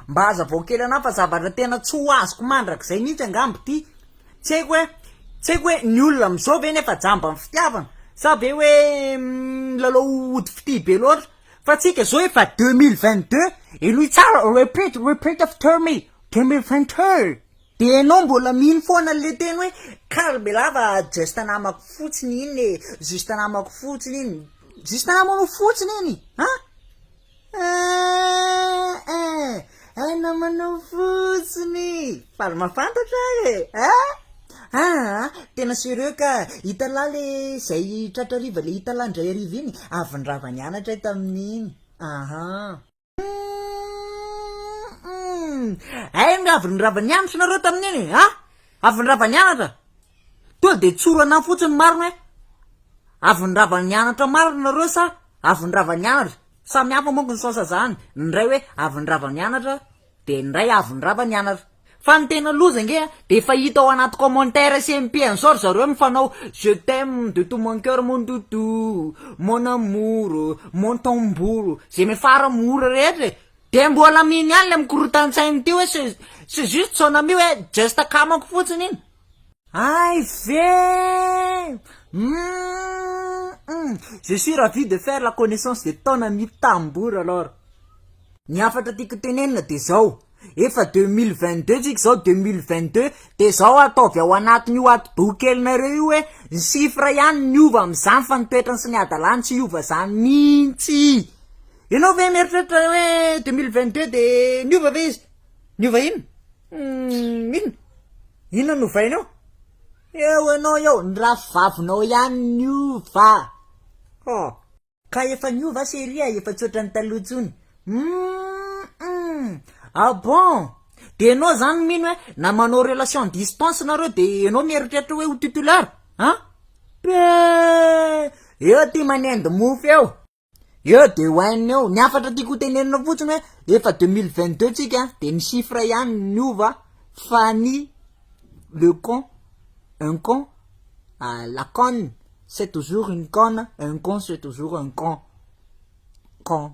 Mba hazavao kely anah fa zavatra tena tsy ho azoko mandrakizay mihitsy angamba ity. Tsy haiko hoe, tsy haiko hoe ny olona amin'izao ve nefa jamba amin'ny fitiavana sa ve hoe milalao ody fitia be loatra? Fa tsika zao efa 2022, henoy tsara, repeat, repeat after me, 2022. De enao mbola mino foana an'le teny hoe kary be lava just namako fotsiny iny e, juste namako fotsiny iny, juste namanao fotsiny iny an! Eh eh namanao fotsiny, faly mahafantatra aho e ah! Aa tena sérieux ka, hitan'lah le zay tratra hariva le hitan'lah indray hariva iny, avy nirava nianatra aho tamin'iny, aha. Humm! Hay nga avy nirava nianatra nareo tamin'iny e? Ah! Avy nirava nianatra? Tonga de tsoro anah fotsiny marina hoe avy nirava nianatra marina nareo sa avy nirava nianatra? Samy hafa manko ny sens zany, ny iray hoe avy nirava nianatra de ny iray avy nirava nianatra. Fa ny tena loza ange a, de efa hita ao anaty commentaire sy MP an'izao ry zareo mifanao je t'aime de tout mon coeur mon doudou, mon amour, mon tambour, ze miafara mora rehetra e! De mbola mino ihany le mikorotan-tsaina ity hoe c'est c'est juste son ami hoe just akamako fotsiny iny. Hay ve! Humm! Je suis ravi de faire la connaissance de ton ami tambour alors. Ny hafatra tiako tenenina de zao, Efa 2022 tsika zao 2022 de zao ataovy ao anatin'io atidoha kelinareo io hoe ny chiffre ihany niova amin'izany fa ny toetrany sy ny hadalany tsy hiova zany mihitsy. Ianao ve mieritreritra hoe 2022 de niova ve izy? Niova inona? Humm inona? Inona no novaina eo? Eo ianao eo, ny rafivavinao ihany niova. Oh. Ka efa niova chérie a, efa tsy ohatran'ny taloha intsony. Humm ah bon! De enao zany mino hoe na manao relation distance nareo de enao mieritreritra hoe ho titulaire an? Pe! Eo ty manendy mofo eo, eo de hohainina eo, ny hafatra tiako ho tenenina fotsiny hoe efa 2022 tsika de ny chiffre ihany no niova fa ny le con, un con, la conne. C'est toujours une conne, un con c'est toujours un con. Con.